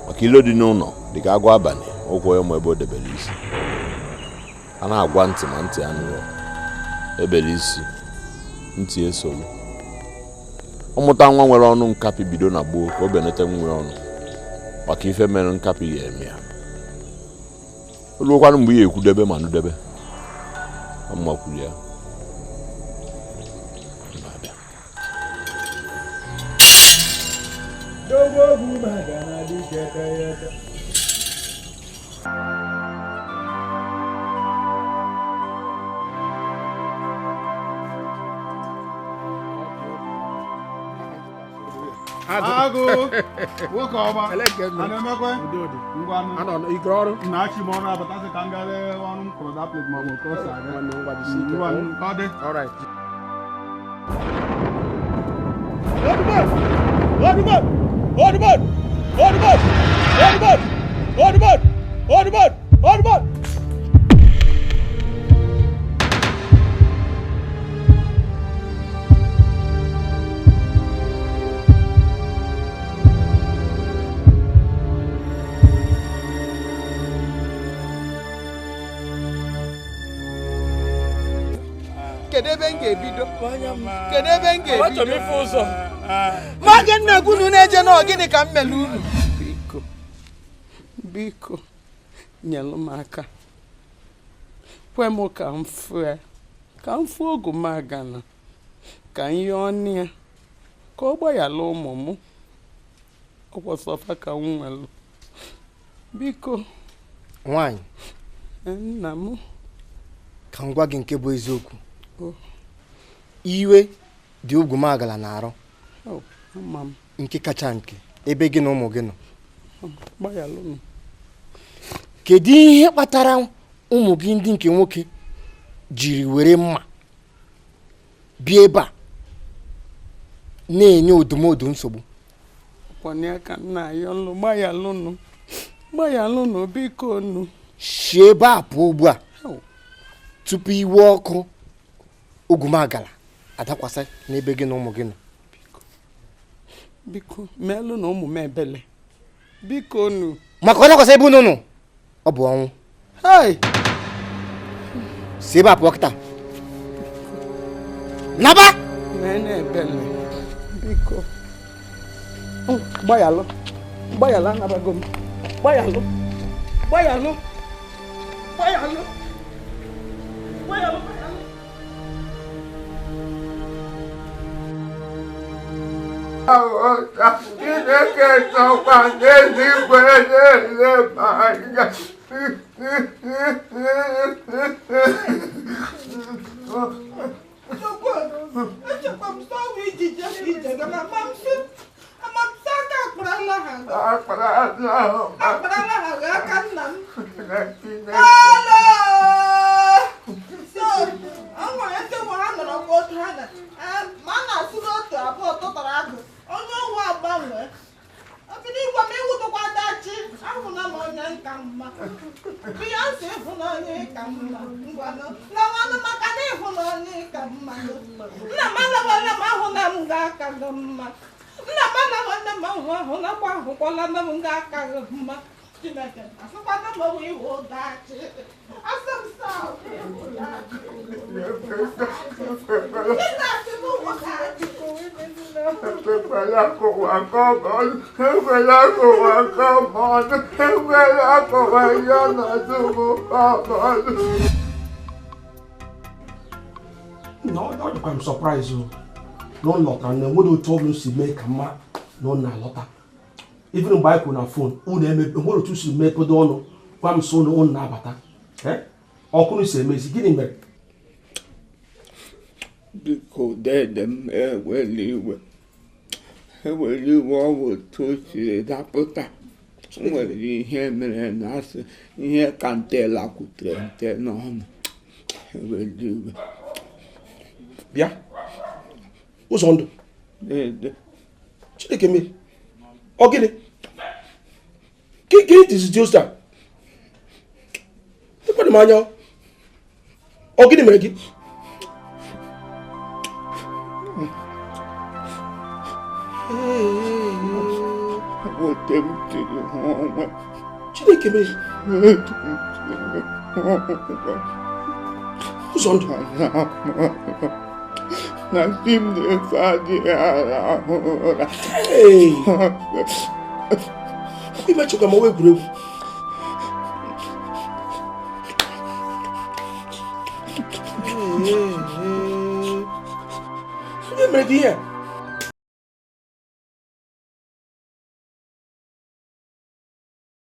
Maka ilo dị n'ụlọ dị ka agwa abalị ụkwụ ya ma ebe o debere isi. A na-agwa ntị ma ntị anụrụ ebere isi ntị esolu. Ọmụta nwa nwere ọnụ nkapị bido na gboo ka o benete nwe ọnụ maka ife mere nkapị ga-eme ya. Oluokwanụ mgbe ya ekwudebe ma nụdebe. Amma kwuru ya. Agụ nwoke ọma ana-emekwe ngwanụ na-achị m ọrụ abatasị ka m gaa lee ọrụ m kụrụ that plate ma ọ bụ ka ọ si aga. Ngwanụ ka ọ dị. Odubod! Kedu ebe m ga-ebido? Kedu ebe m ga-ebido? Ma gị nna unu na-eje na gịnị ka m mere unu? Biko, biko, nyelụ m aka. Kwe m ka m fue, ka m fụọ Ogwumagana, ka m yọọ ọnụ ya, ka ọ gbaghara ụmụ m. Ọkwọsọfa ka m nwelụ. Biko. Nwaanyị. Nna m. Ka m gwa gị nke bụ eziokwu. Iwe dị Ogwumagana na-arụ. Nke kacha nke ebe gị na ụmụ gị nọ. Kedu ihe kpatara ụmụ gị ndị nke nwoke jiri were mma bịa ebe a na-enye odumodu nsogbu? Gbayalụnụ biko nụ. Si ebe a pụọ ugbu a tupu iwe ọkụ Ogwumagana adakwasị n'ebe gị na ụmụ gị nọ. Biko meelụ na ụmụ m ebele. Biko nụ. Maka ọ dakwasị ebe unu nọ, ọ bụ ọnwụ. Si ebe a pụọ kịta. Naba! Mee na ebele. Biko. Gbayalụ. Gbayalụ anabago m. Gbayalụ. Gbayalụ. Gbayalụ. Gbayalụ. Chineke nọkwa n'eluigwe na-ele m anya. Echekwa m sọ ijiji ije ma amamsị aka akparala ha. Akparala ha aka nna m. So, ọ nwere ndị nwe ha nọrọ kwa otu ha na ma a na-asụ n'otu abụọ tụtara agụ onye ọnwa agbanwe obido igwe m ịwụtụkwa dachi ahụla m onye nka mma Beyonce ịhụnanya ka mma ngwanụ lawanụ maka na ịhụnanya ka mma nna m alawala m ahụla m ga-aka gị mma nna m alawala m ahụ ahụlakwa ahụkwala na m ga-aka gị mma Chineke asịkwana m iwu dachi asị m saa iwu dachi No, I'm surprised you. No lot and what do you see make a ma no na lota. Even by on phone, who to see make dono, one so no nabata. Eh? Or couldn't say, Miss Guinea. Biko dede m eweli iwe. Eweli iwe ọ bụ otu o siri dapụta. O nwere ihe mere na asị ihe ka nte lakwutere nte n'ọnụ. Eweli iwe. Bịa. Ụzọ ndụ. Dede. Chineke mee. Ọ gịnị? Gịnị dịzi otu a? Ekwenụ m anya. Ọ gịnị mere gị? Ọ otu m siri hụ onwe. Chineke mee. Ụzọ ndụ. Na di m na-efe adịghị arahụ ụra. Imechekwa ma ọ egwuregwu. Onye mere gị ihe?